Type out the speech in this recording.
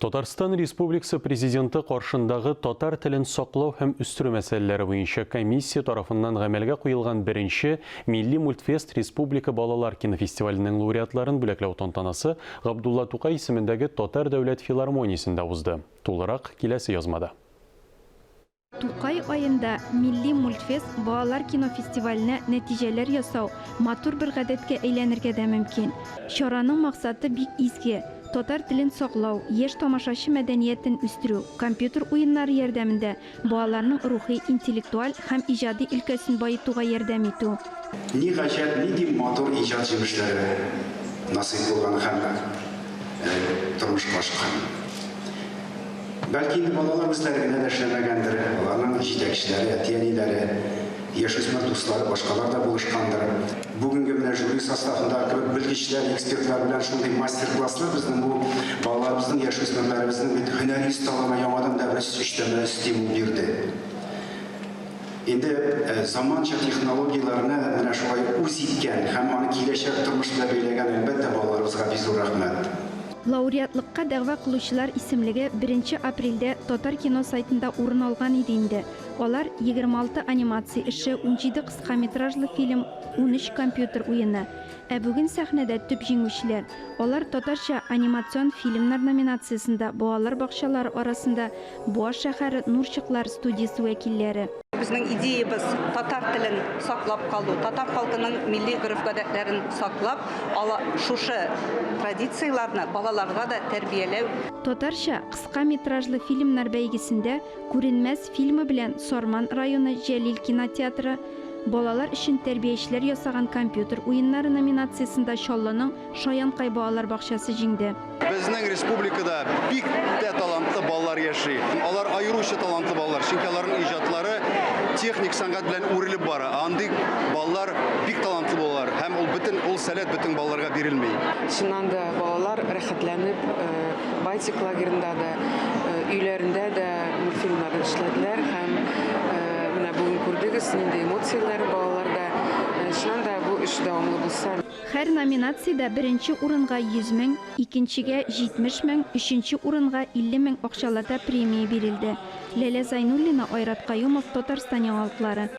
Татарстан Республикасы Президенты каршындагы татар телен саклау һәм үстерү мәсьәләләре буенча комиссия тарафыннан гамәлгә куелган беренче Милли мультфест республика балалар кинофестиваленең лауреатларын бүләкләү тантанасы Габдулла Тукай исемендәге Татар дәүләт филармониясендә узды. Тулырак киләсе язмада. Тукай аенда Милли мультфест балалар кинофестиваленә нәтиҗәләр ясау матур бер гадәткә әйләнергә дә мөмкин. Чараның максаты бик изге, татар телен саклау, яшь тамашачы мәдәниятен үстерү, компьютер уеннары ярдәмендә балаларның рухи, интеллектуаль һәм иҗади өлкәсен баетуга ярдәм итү. Ни гаҗәп, нинди матур иҗат җимешләре насыйп булган һәм тормышка ашкан. Бәлки инде балалар үзләре генә дә эшләмәгәндер, аларның җитәкчеләре, әти-әниләре, яшүсмер дуслары, башкалар да булышкандыр. Бүгенге менә жюри составындагы кебек белгечләр, экспертлар белән шундый мастер-класслар безнең бу балаларыбызның, яшүсмерләребезнең бит һөнәри осталыгына яңадан да бер өстәмә стимул бирде. Инде заманча технологияләрне менә шулай үз иткән һәм аны киләчәк тормыш белән бәйләгән, әлбәттә, балаларыбызга бик зур рәхмәт. Лауреатлыкка дәгъва кылучылар исемлеге беренче апрельдә Татаркино сайтында урын алган иде инде. Алар, 26 анимация эше, 17 кыска метражлы фильм, 13 компьютер уены. Ә бүген сәхнәдә төп җиңүчеләр. Алар Татарча анимацион фильмнар номинациясендә балалар бакчалары арасында Буа шәһәре Нурчыклар студиясе вәкилләре. Безнең идеябез, татар телен саклап калу, татар халкының милли гореф-гадәтләрен саклап, ала, шушы традицияләрне балаларга да тәрбияләү. Татарча кыска метражлы фильмнар бәйгесендә Күренмәс фильмы белән Сарман районы Җәлил кинотеатры, Балалар өчен тәрбиячеләр ясаган компьютер уеннары номинациясендә Чаллының Шаянкай балалар бакчасы җиңде. Безнең республикада бик тә талантлы балалар яши. Алар аеруча талантлы балалар, чөнки аларның иҗатлары техник сәнгать белән үрелеп бара. Ә андый балалар бик талантлы булалар һәм ул бөтен ул сәләт бөтен балаларга бирелми. Чыннан да, балалар рәхәтләнеп Байтик лагеренда да, өйләрендә дә мультфильмнарны эшләделәр һәм менә бүген күрдегез, нинди эмоцияләр балаларда. Чыннан да, бу эш дәвамлы булса. Һәр номинациядә беренче урынга 100 мең, икенчегә, 70 мең, өченче урынга 50 мең акчалата премия бирелде. Ләлә Зайнуллина, Айрат Каюмов, Татарстан яңалыклары.